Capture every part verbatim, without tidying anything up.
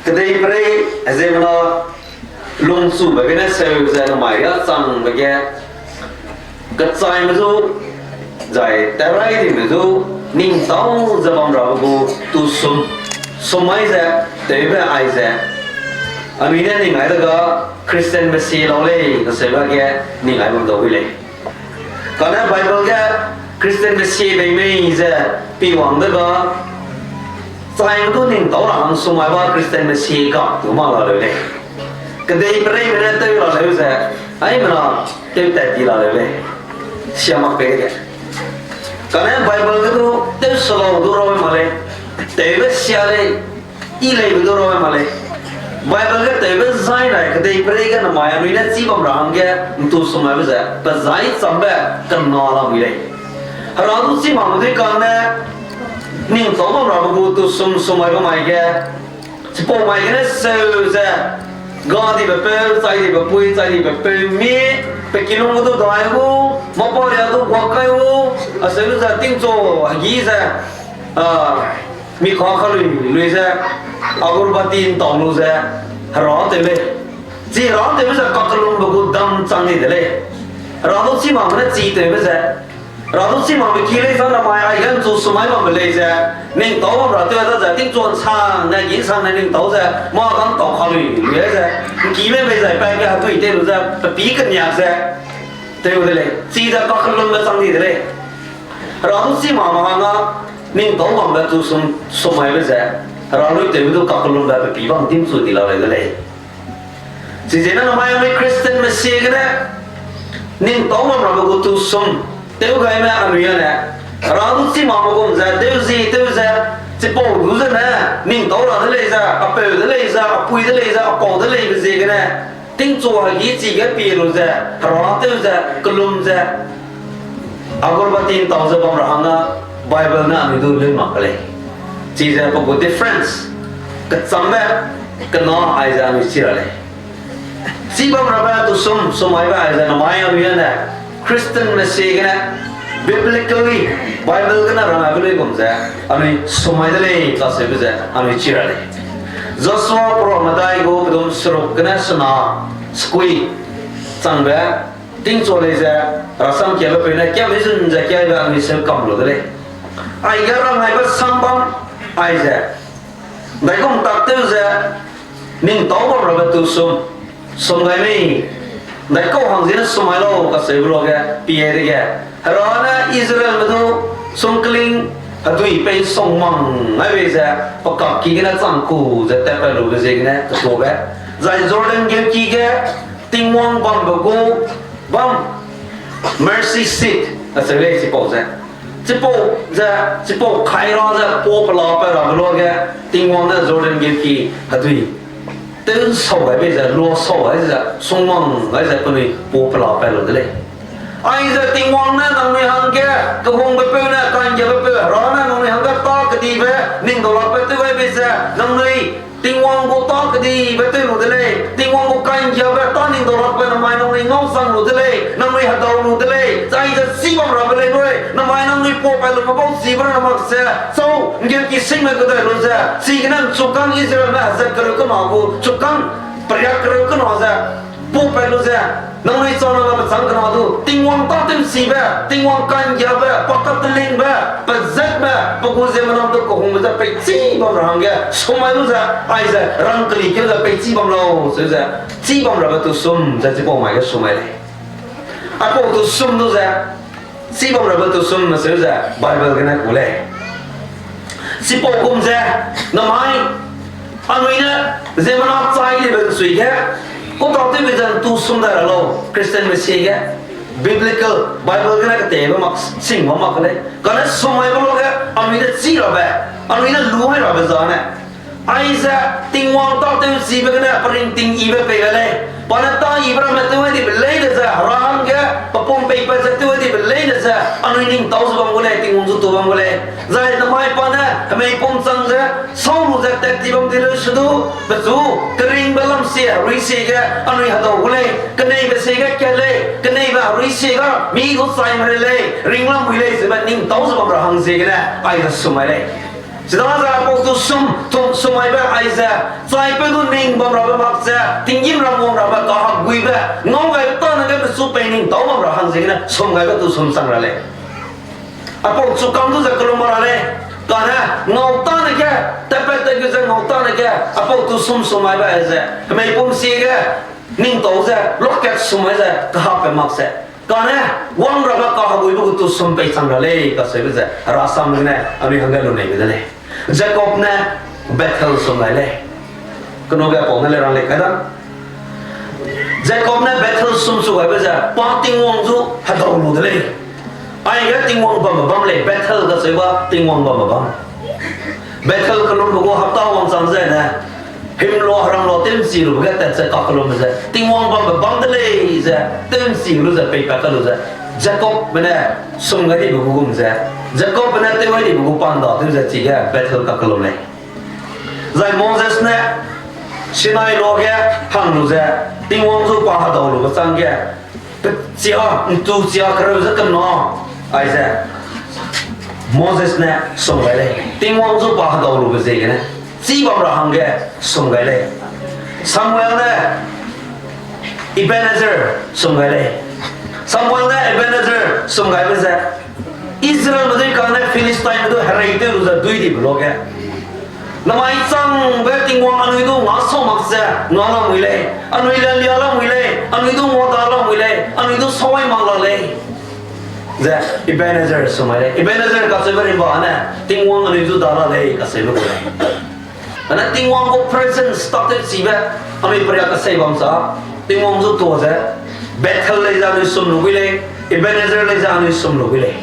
Kedeiperei ziemmena lungchube gene seu ze namai riâ changbe ge, kechaime zu, zai teraidime zu, ning tâu ze bam rabe gu tu sum, sum mai ze, tewbe aize, anui ne ning ai dega Christianme sie lau lei kaseube ge ning ai bam dau wi lei. Kane Bible ge Christianme sie bei mei ze pi wang dega, chaime du ning tâu ra hang sum mai ba Christianme sie ga tu mak la leu lei. Kedeipereime ne tew la leu ze, aimena tew tat di la leu lei. Sia mak pei dege. Kane Bible ge du tew selau du rabe mak lei. Tewbe sia lei, yi leibe du rabe mak lei. Bible ge tewbe zai nai kedeiperei ge namai anui ne chî bam ra hangge ntu sum maibe ze, pe zai chambe kena lamui lei. Hera du chî makme dui kang ne, ning tâu bam rabe gu tu sum sum maibe mai ge, chipau mai gene seu ze, ga dibe peu, chai dibe pui, chai dibe peu mi, pe kilung gu du dai gu, mâ pa ria du guak kai gu, aseu lu ze tingchu hegi ze, a, mi ka kalui lui ze, अगरबत्ती ntau lu ze, hera tew lei. Chi hera tewbe ze kakellumbe gu dam chang di de lei. Hera du chî makme ne chi tewbe ze, hera du chî makbe ki lei za namai aige nchu sum mai bambe lei ze, ning tâu bam ra tew da ze, tingchu nsang ne, gi nsang ne ning tâu ze, mâ ga ntau kalui lui ze, nki mei bei zai pat ge hedui tei lu ze, pe pî keniak ze, tew de lei. Chize kakellumbe chang di de lei. Hera du chî makme hangge, ning tâu bambe tu sum, sum maibe ze, hera lui tewbe du kakellumbe pe pî bam dimchu di la lei de lei. Chiziegene namai anui Christianme sie gene, ning tâu bam rabe gu tu sum, tew gaime anui ane, hera du chî makme gum ze, tew zi, tew ze, chipau du zene, ning tâu ra de lei ze, apeu de lei ze, apui de lei ze, apau de leibe ziegene, tingchu hegi chige pie lu ze, hera tew ze, kellum ze, अगरबत्ती ntau ze bam ra hangge, Bible ne anui du leu mak ke lei. Chize pe gu difference, kechambe, kena aize anui chi ra lei. Chî bam rabe tu sum, sum maibe aize namai anui ane, Christianme sie gene, biblically, Bible gene rang aibe luigum ze, anui sum mai de lei kaseube ze, anui chi ra lei. Joshua program medai gu pedum seruk gene sena, sekui, changbe, tingchu lei ze, rasam kiabe peu ne, kiamei zun ze kiaibe anui seu kam lu de lei. Aige rang aibe sam bam, aize, ndaigum tak tew ze, ning tâu bam rabe tu sum, sum gai mei, ndaikau hang ziene sum mai lau kaseube luage, pie dege. Hera ne Israelme du, sungkling, hedui pei sungmang ai bei ze, pe kak ki gene chang ku ze tatpat lube ziegene ketuabe. Zai Jordan geuki ge, Tingwang bambe gu, bam, mercy seat, acheu lei chipau ze. Chipau ze, chipau kai ra ze, pau pela pat rabe luage, Tingwang ne Jordan geuki, hedui. Tew nsau gai bei ze, lua sau gai ze, sungmang gai ze, penui pau pela pat lu de lei. Aize Tingwang ne nangnui hangge, kehungbe peu ne, ka'nggiabe peu, Hera ne nangnui hangge tâ kedibe, ning daulakbe tew gai bei ze, nangnui, Tingwang gu tâ kedibe tew lu de lei, Tingwang gu ka'nggiabe tâ ning daulakbe namai nangnui ngau sang lu de lei, nangnui hedau lu de lei, zai ze chî bam rabe lei nui, namai nangnui pau pat lume bau chibe ra mak ze, chau, nggeuki singme kedai lu ze, chigene nchukâng Israelme hezat kereu kena gu, chukâng periak kereu kena ze, pau pat lu ze, nangnui chana rabe châng kena du, Tingwang tâtew chibe, Tingwang ka'nggiabe, pa katelingbe, pe zetme, pe gu ziemmename du kehungbe ze peichî bam ra hangge, sumai lu ze, aize rangkeli keu ze peichî bam lau, seu ze, chî bam rabe tu sum ze chipau mai ge sumai lei. Aipau tu sum du ze, chî bam rabe tu sum me seu ze Bible gene ku lei. Chipau gum ze, namai, anui ne, ziemmena chai dibe ’nsui ge, kau tâtewbe ze ’ntu sum dai ra lau, Christianme sie ge, biblical, Bible gene ketebe mak, sing bam mak lei. Kane sumaibe luage, anui ne chî rabe, anui ne lu ai rabe zane. Aize, Tingwang tâtew chibe gene, pe ringting yibe pei gai lei. Pa ne tâ yibe ramme tew ai dibe leine ze, Hera hangge, pe pum peipat ze tew ai dibe leine ze, anui ning tâu ze bam gu lei, Tingwang zu tu bam gu lei. Zai namai pa ne, hemei pum chang ze, sau lu ze tat ti bam di leu se du, pechu, keringbe lam sie, herui sie ge, anui hedau gu lei, keneibe sie ge kat lei, keneibe herui sie ga, mi gu chai mre lei, ringlam mui lei, zebe ning tâu ze bam ra hang ziegene, aize sumai lei. Chidaze apau tu sum, tu sum aibe aize, chaipeu du ning bam rabe mak ze, tinggîm ram wang rabe kaheguibe, ngau gai tâne ge pechu pei ning tau bam ra hang ziegene sum gaibe tu sum chang ra lei. Apau chukâng du ze kelum ra lei, kane ngau tâne ge, tatpat tat gu ze ngau tâne ge, apau tu sum sum aibe aize, hemei pum sie ge, ning tau ze, luakat sum ai ze, kahapbe mak ze. Kane, wang rabe kaheguibe gu tu sum pei chang ra lei, kacheube ze, herasam gene, anui hangge luneibe de lei. Jacob ne Bethel sum gai lei. Kenu ge pau ne le rang lei kai da. Jacob ne Bethel sum su gaibe ze, pa Tingwang zu hedau lu de lei. Aige Tingwang bambe bam lei, Bethel kacheube Tingwang bambe bam. Bethel kelumbe gu hapta wangchang zene, himlua heranglo tew'nchi lube ge tat ze kakelumbe ze, Tingwang bambe bam de lei ze, tew'nchi lu ze peipat ka lu ze, Jakobbe ne sum gai dibe gu gum ze, Jakobbe ne tew gai dibe gu pa ’nda tew ze chige Bethel kakelum lei. Zai Moses ne Sinai luage hang lu ze, Tingwang zu pa hedau lube chângge, pe chia, ’ntu chia kereu ze kena, aize Moses ne sum gai lei. Tingwang zu pa hedau lube ziegene, chî bam ra hangge sum gai lei. Samuel ne Ebenezer sum gai lei. Samuel ne Ebenezer sum gaibe ze, Israelme dui kane Philistinme du herei tew lu ze dui dibe luage, namai changbe Tingwang anui du ngau sau mak ze ngau lamui lei, anui le lia lamui lei, anui du ngau da lamui lei, anui du sawai mak la lei. Ze Ebenezer sum gai lei. Ebenezer kacheube rimba ne, Tingwang anui zu da la lei kacheube gu lei. Ane Tingwang gu presence tâtewchibe, anui peria kesei bam sa, Tingwang zu tuâ ze, Bethel lei ze anui sum lu gui lei, Ebenezer lei ze anui sum lu gui lei.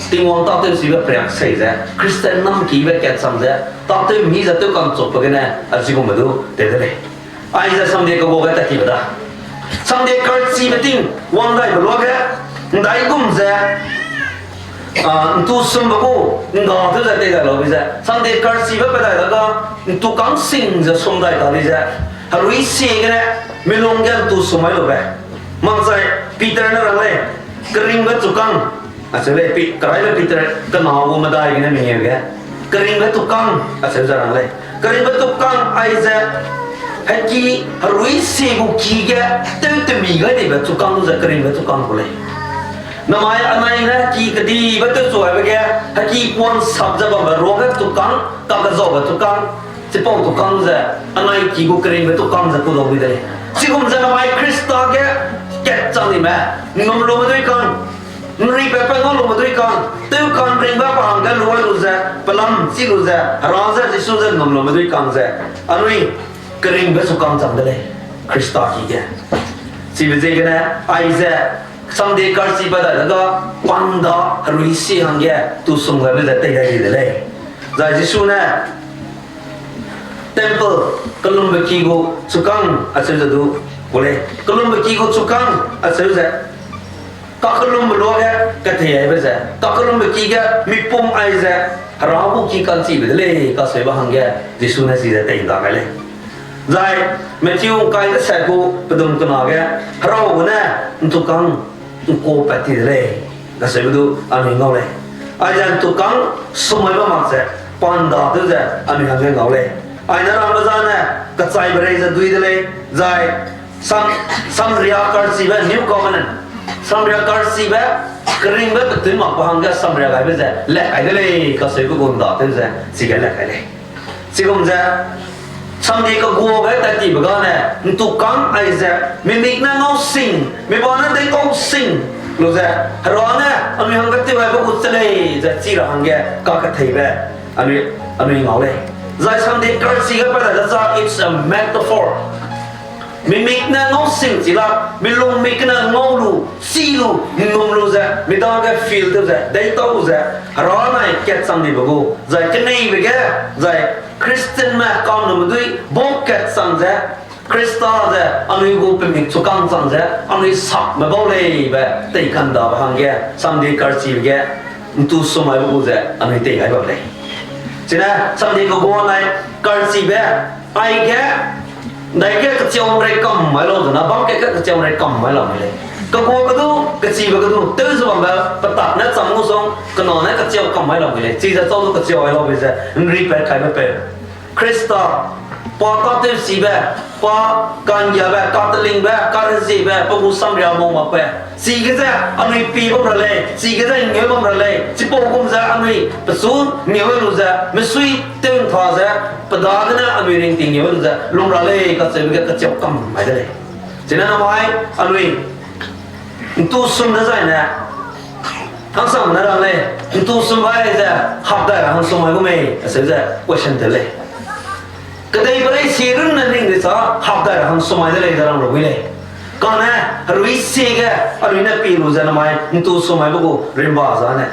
Tingwang tâtewchibe peria kesei ze, Christian namkibe kat chang ze, tâtew mi ze tew ka'nchukbe gene, a chigumbe du tew de lei. Aize samdie keguage tat tibe da. Samdie karchibe ting wang daibe luage, ’ndaigum ze, a, ’ntu sumbe gu, ’nda tew ze tei dai laube ze, samdie karchibe pe dai da ga, ’ntu kang sing ze sum dai ta di ze, herui sie gene, milung ge ’ntu sum mai lube. Makchai Peter ne rang lei, keringbe chukang, acheu lei, Pe-, keraibe Peter kena gu medai gene mengeu ge, keringbe chukang, acheu ze rang lei. Keringbe chukang aize, heki, herui sie gu ki ge, tew temi gai dibe chukang ze keringbe chukang gu lei. Namai anai ne heki kedibe tewchu aibe ge, heki puan sap ze bambe ruage chukang, kakezaube chukang, chipau chukang ze, anai ki gu keringbe chukang ze kudau di de lei. Chigum ze namai Khrista ge, kat chang dime, ’nnum lume dui kang, ’nripat pe ngau lume dui kang, tew kang ringbe pa hangge luai lu ze, pelam chi lu ze, Hera ze Jisu ze ’nnum lume dui kang ze, anui keringbe chukang chang de lei, Khrista ki ge. Chibe ziegene, aize, samdie karchibe dai da ga, pa ’nda herui sie hangge, ’ntu sum gaibe ze tei gai di de lei. Zai Jisu ne, temple, kelumbe ki gu chukang acheu ze du, gu lei. Kelumbe ki gu chukang acheu ze, kakelumbe luage, kathei aibe ze, kakelumbe ki ge, mipum aize, Hera gu ki ka'nchibe de lei, kacheube hangge, Jisu ne chize tei ’nda gai lei. Zai, Matthew ’ngkai deset gu pedum kena ge, Hera gu ne, ’ntukang, ’ngkuapat ti de lei, kacheube du, anui ngau lei. Aize ’ntukang, sum mai ba mak ze, pa ’nda tew ze, anui hangge ngau lei. Aine rangbe zane, kechaibe rei ze dui de lei, zai, Sam-, Samaria karchibe, New Covenant. Samaria karchibe, keringbe petui makbe hangge Samaria gaibe ze, le kai de lei, kacheube gu ’nda tew ze, chige le kai lei. Chigum ze, samdie keguage tat tibe gane, ’ntukang aize, mimik ne ngau sing, mi ba ne deikau sing, lu ze, Hera ne, anui hangge tew aibe gu che lei, ze chi ra hangge, kaketheibe, anui, anui ngau lei. Zai samdie karchi ge pa dai da za, it's a metaphor. Mimik ne ngau sing chi la, mi lung mik ne ngau lu, chi lu, ’nnum lu ze, mi dage feel tew ze, deitau ze, Hera nai kat chang dibe gu, zai keneibe ge, zai Christianme ka'nnumme dui, bau kat chang ze, Khrista ze, anui gu pemik chukang chang ze, anui sakme bau leibe, tei kandabe hangge, samdie karchibe ge, ’ntu sum aibe gu ze, anui tei gai bam lei. Chine, samdie kegua nai, karchibe, aige, ’ndaige kechiau ’nrei kam mai lau zena, bam ke ke kechiau ’nrei kam mai lau mai lei. Kegua ge du, kechibe ge du, tew ze bambe, petak ne cham gu song, kena ne kecheu kam mai lau be lei, chize chau du kecheu ai lau be ze, nri pat kaibe peu. Khrista, pa tâtewchibe, pa ka'nggiabe, katelingbe, kareziebe, pe gu samria mau makbe. Chige ze anui pie bam ra lei, chige ze ngeu bam ra lei, chipau gum ze anui pechu ngeu lu ze, mesui tew ntha ze, pe dagene anui ringting ngeu lu ze, lung ra lei kacheube ge kecheu kam mai de lei. Chine namai anui ntu sum dezaine, hangsang ne rang lei, ntu sum bai ze, hap dai ra hangsum mai gu mei, aseu ze question tew lei. Kedeiperei si runne ning de cha, hap dai ra hangsum mai de lei ze rang lu gui lei. Kane, herui sie ge, anui ne pie lu ze namai, ntu sum maibe gu rimba zane.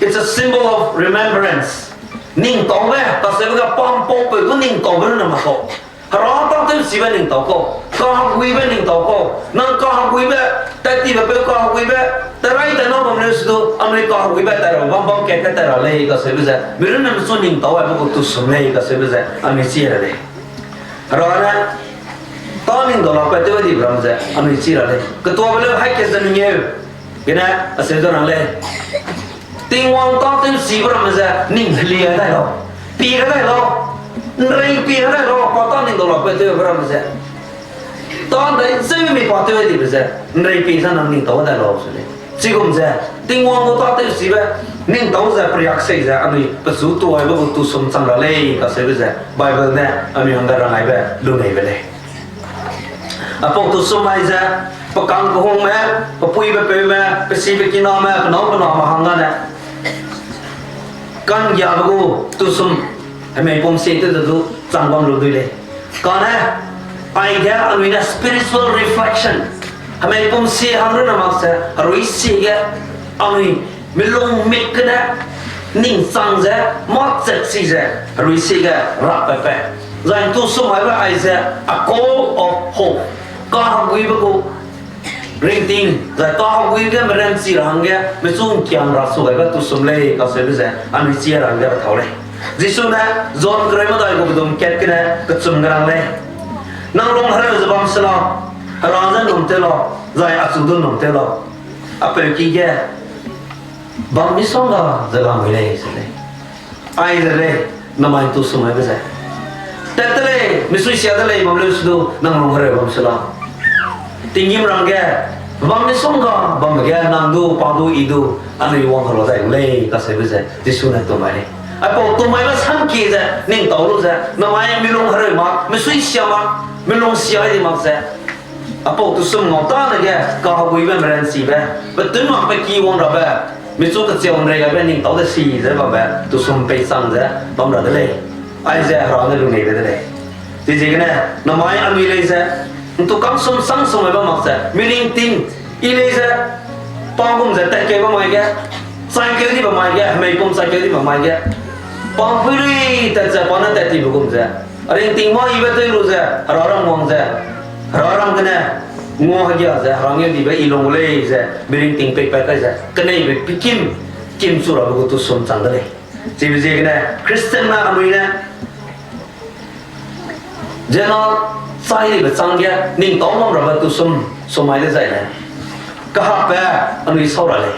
It's a symbol of remembrance. Ningtaube, kaseube ge pampaupeu gu ningtaube runne mak kau. Hera tâtewchibe ningtau kau, kaheguibe ningtau kau, nang kaheguibe, tat tibe peu kaheguibe, tat rai tat nâu bam leu se du, anui kaheguibe tat ra bam bam kat ge tat ra lei kaseube ze, mi runne mechu ningtau aibe gu tusum lei kaseube ze, anui chi ra lei. Hera ne, tâ ningdau lakbe tew dibe ram ze, anui chi ra lei. Ketuabe leu haî kat ze mengeu, gene, aseu ze rang lei. Tingwang tâtewchibe ramme ze, ning helia dai lau. Pie dai lau. Nrei pie dai lau, pa tâ ningdau lakbe tewbe ramme ze. Tâ dai zeu mi pa tew dibe ze, nrei pie ze nang ningtau dai lau se lei. Chigum ze, Tingwang gu tâtewchibe, ningtau ze periak sei ze, anui pechu tuaibe gu tusum chang ra lei kaseube ze, Bible ne, anui hangge rang aibe, luneibe lei. Apau tusum mai ze, pe kang kehungme, pe puibe peume, pe sibe kiname, pe nâu pe name hang gane. Ka'nggiabe gu tusum, hemeipum sie tew ze du, chang bam lu dui lei. Kane, aige anui ne spiritual reflection. Hemeipum sie hang runne mak ze, herui sie ge, anui milung mik gene, ning chang ze, mâ chat si ze, herui sie ge, rapatpat. Zai ntu sum maibe aize, a call of hope. Kaheguibe gu, ringting, zai kaheguibe ge meranchi ra hangge, mechu ngkiang ra su gaibe tusum lei, kaseube ze, anui chi ra hangge rethau lei. Jisu ne, John kereu medai gu pedum kat gene, kechum ge rang lei. Nang lung hereu ze bam se lau, Hera je num tew lau, zai achu du num tew lau. Apeu ki ge, bam misongga ze lamui lei se lei. Aize lei, namai ntu sum maibe ze. Tat de lei, misui sia de lei, bam leu se du, nang lung hereu bam se lau. Tinggîm rangge, bam misongga, bambe ge, nang du, pa du, I du, anui wang hera dai gu lei, kaseube ze, Jisu ne tum mai lei. Aipau tum maibe samkie ze, ningtau lu ze, namai milung hereu mak, misui sia mak, milung sia di mak ze, apau tusum ngau tâne ge, kaheguibe meranchibe, petun mak pe ki wang rabe, michu kecheu nrei gaibe ningtau de si ze bambe, tusum peichang ze, bam ra de lei. Aize Hera ne luneibe de lei. Chiziegene, namai anui lei ze, ntu kang sum sang sum maibe mak ze, miringting, I lei ze, pa gum ze tatkeu bam mai ge, chaikeu dibe mai ge, hemeipum chaikeu dibe mai ge, pa pui lui tat ze, pa ne tat tibe gum ze, aringting mâ ibe tei lu ze, Hera ram wang ze, Hera ram gene, ngua hegia ze, Hera ngeu dibe I lung gu lei ze, miringting peipat kai ze, keneibe pikim, kim chu rabe gu tusum chang de lei. Chibe ziegene, Christian na anui ne, zena chai dibe chang ge, ningtau bam rabe tusum, sum mai de zai lei. Kahapbe, anui sau ra lei.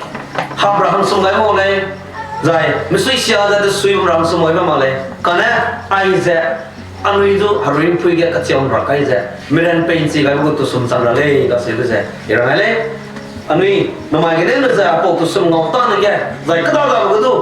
Hap ra hangsum gai mau lei, zai, misui sia ze desui bam ra hangsum gaibe mak lei. Kane, aize, anui du herui mpui ge kacheu ra kai ze, miran pei nchi gaibe gu tusum chang ra lei, kaseube ze, I rang ai lei. Anui, namai gene ne ze apau tusum ngau tâne ge, zai kêda gabe ge du,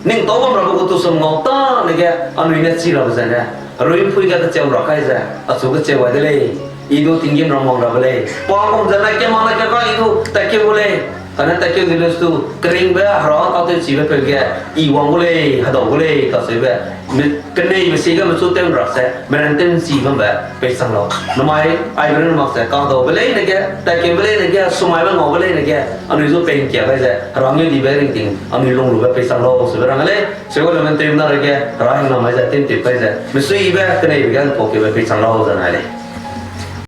ningtau bam rabe gu tusum ngau tâne ge, anui ne chi rabe zene, herui mpui ge kacheu ra kai ze, achu kacheu gai de lei, I du tinggîm ram wang rabe lei. Pa gum ze na kema na keka I du, tatkeu gu lei. Kane tatkeu di leu se du, keringbe Hera tâtewchibe peu ge, I wang gu lei, hedau gu lei, kaseube, mi-, keneibe sie ge mechu tew ra ze, meran tew nchi bambe, peichang lau. Namai, aibe run mak ze, kahedaube leine ge, tatkeube leine ge, sumaibe ngaube leine ge, anui zu pei ngkia gai ze, Hera ngeu dibe ringting, anui lung lube peichang lau, seube rang lei, seube le men tew na rege, Hera hingnam mai ze, tewtip kai ze, mesuibe, keneibe ge, npau keube peichang lau, ze nai lei.